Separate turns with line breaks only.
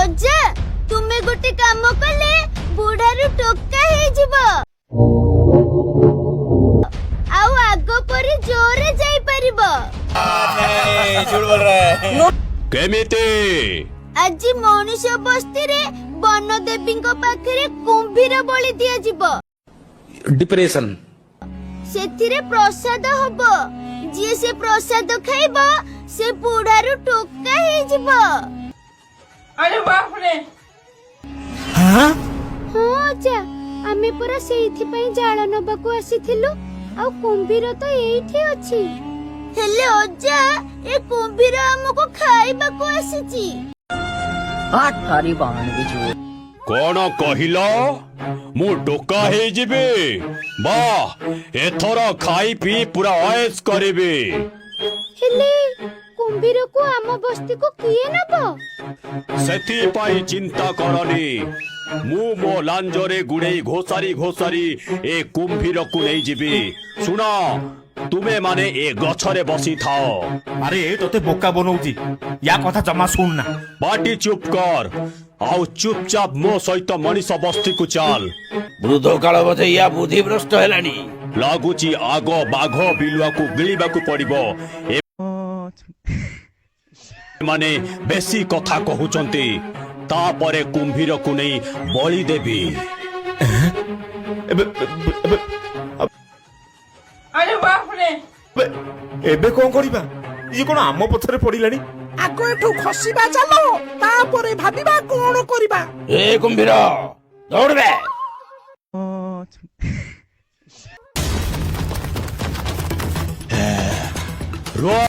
ଅଜା, ତୁମେ ଗୋଟେ କାମ କଲେ ବୁଢାରୁ ଟୋକା ହେଇଯିବ ଆଉ ଆଗ ପରି ଜୋରେ ଯାଇପାରିବ।
କେମିତି?
ଆଜି ମଣିଷ ବସ୍ତିରେ ବନଦେବୀଙ୍କ ପାଖରେ କୁମ୍ଭୀର ବଳି ଦିଆଯିବ।
डिप्रेशन।
ସେଥିରେ ପ୍ରସାଦ ହବ। ଯିଏ ସେ ପ୍ରସାଦ ଖାଇବ, ସେ ବୁଢାରୁ ଟୋକା ହେଇଯିବ।
अरे बाप रे!
ହଁ ଅଜା, ଆମେ ପରା ସେଇଥିପାଇଁ ଜାଳ ନବାକୁ ଆସିଥିଲୁ। ଆଉ କୁମ୍ଭୀର ତ ଏଇଠି ଅଛି। ହେଲେ ଅଜା, ଏ କୁମ୍ଭୀର ଆମକୁ ଖାଇବାକୁ ଆସିଛି।
କଣ କହିଲ? ମୁଁ ଟୋକା ହେଇଯିବି? ବାଃ, ଏଥର ଖାଇ ପିଇ ପୁରା ଅଏସ କରିବି।
ହେଲେ କୁମ୍ଭୀରକୁ ଆମ ବସ୍ତିକୁ କିଏ ନବ?
ସେଥିପାଇଁ ଚିନ୍ତା କରନି। ମୁଁ ମୋ ଲାଞ୍ଜରେ ଗୁଡେଇ ଘୋଷାରି ଘୋଷାରି ଏ କୁମ୍ଭୀରକୁ ନେଇଯିବି। ଶୁଣ, ତୁମେ ମାନେ ଏ ଗଛରେ ବସିଥାଅ।
ଆରେ, ତୋତେ ବୋକା ବନଉଛି। ୟା କଥା ଜମା ଶୁଣ ନା।
ପାଟି ଚୁପ୍ କର ଆଉ ଚୁପଚାପ ମୋ ସହିତ ମଣିଷ ବସ୍ତିକୁ ଚାଲ।
ବୃଦ୍ଧ କାଳ ବୋଧେ ୟା ବୁଦ୍ଧି ଭ୍ରଷ୍ଟ ହେଲାଣି।
ଲାଗୁଛି ଆଗ ବାଘ ବିଲୁଆକୁ ଗିଳିବାକୁ ପଡିବ। ଏମାନେ ବେଶୀ କଥା କହୁଛନ୍ତି। ତାପରେ କୁମ୍ଭୀରକୁ ନେଇ ବଳି ଦେବି।
ଏବେ ଏବେ
अरे बाप रे!
ଏବେ କଣ କରିବା? ଇଏ କଣ ଆମ ପଛରେ ପଡିଲାଣି?
ଆଗ ଏଠୁ ଖସିବା ଚାଲ, ତାପରେ ଭାବିବା କଣ କରିବା।
ଏ କୁମ୍ଭୀର, ଦୌଡ଼ିବେ।
ରୁହ।